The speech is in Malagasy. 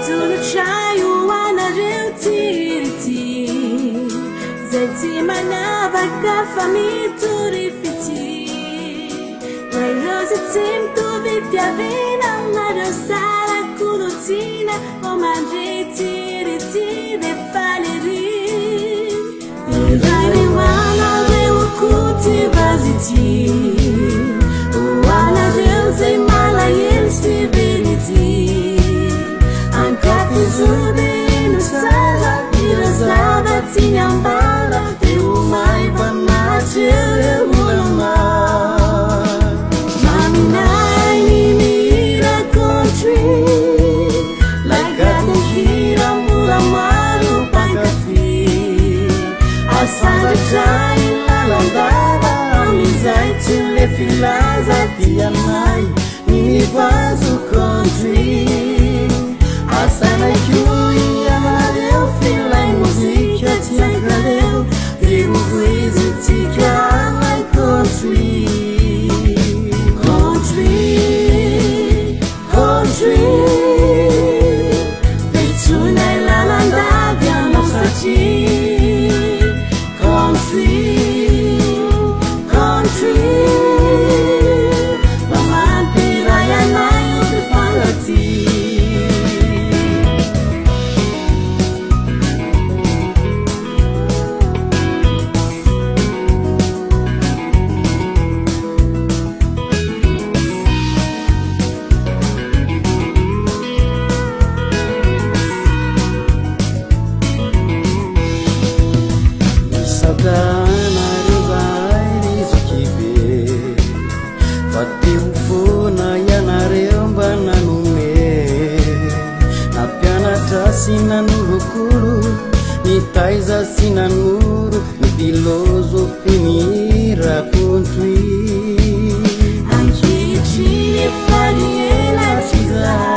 Atolotray ho anareo ty hira ity, Zay tsy manavaka fa mitory fitia. Nareo zay tsy mitovy fiaviana, nareo tsara kolontsaina, vao mandre ity hira ity dia faly ery. Iray ho anareo koa ty vazo ity, ho anareo zay malahelo sy very ity. Ankafizo dia heno tsara ireo zava-tiany ambara, dia ho maivana hatreo ireo olana. Maminay ny mihira country, lay gadon-kira mbola maro mpankafy. Asandratra ny lalandava amin'izay tsy ho lefy laza tianay ny mivazo country. Asainay koa ianareo f'ilay mozika tiankareo dia hovoizintsika lay country. Country, country, Vetsoinay lalandava ianao satria country, country, mba mampiray anay ho mpifankatia. Misaotra anareo zahay ry zokibe fa teo foana ianareo mba nanome, nampianatra sy nanolokolo, nitaiza sy nanoro ny filôzôfia ny hira country. Ankehitriny efa niela hatrizay.